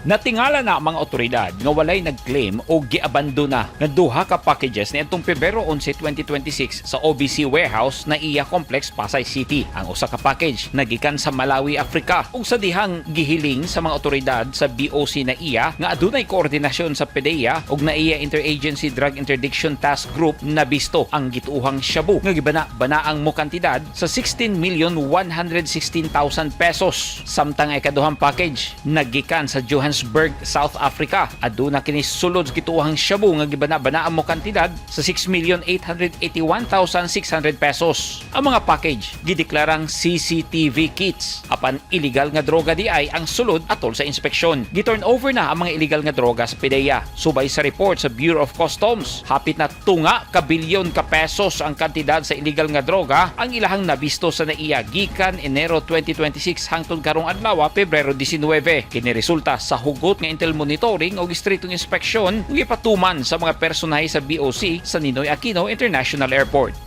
Natingala na ang mga otoridad nga walay nag-claim o giabandona nga duha ka packages niadtong Pebrero 11, 2026 sa OBC Warehouse, NAIA Complex, Pasay City. Ang usa ka package nagikan sa Malawi, Africa, ug sa dihang gihiling sa mga otoridad sa BOC NAIA nga adunay koordinasyon sa PDEA ug NAIA Interagency Drug Interdiction Task Group, nabisto ang gituohang shabu nga gibana-banaang mo kantidad sa 16,116,000 pesos. Samtang ang ikaduhang package nagikan sa Johannesburg, South Africa. Aduna kini sulod sa gituohang shabu nga gibana-banaang mo kantidad sa 6,881,600 pesos. Ang mga package gideklarang CCTV kits, apan illegal nga droga di ay ang sulod atol sa inspeksyon. Gi-turn over na ang mga illegal nga droga sa PDEA. Subay sa report sa Bureau of Customs, hapit na tunga ka bilyon ka pesos ang kantidad sa illegal nga droga ang ilahang nabisto sa NAIA gikan Enero 2026 hangtod karong adlaw, Pebrero 19. Kini resulta sa hugot nga intel monitoring o istriktong inspeksyon nga gipatuman sa mga personahe sa BOC sa Ninoy Aquino International Airport.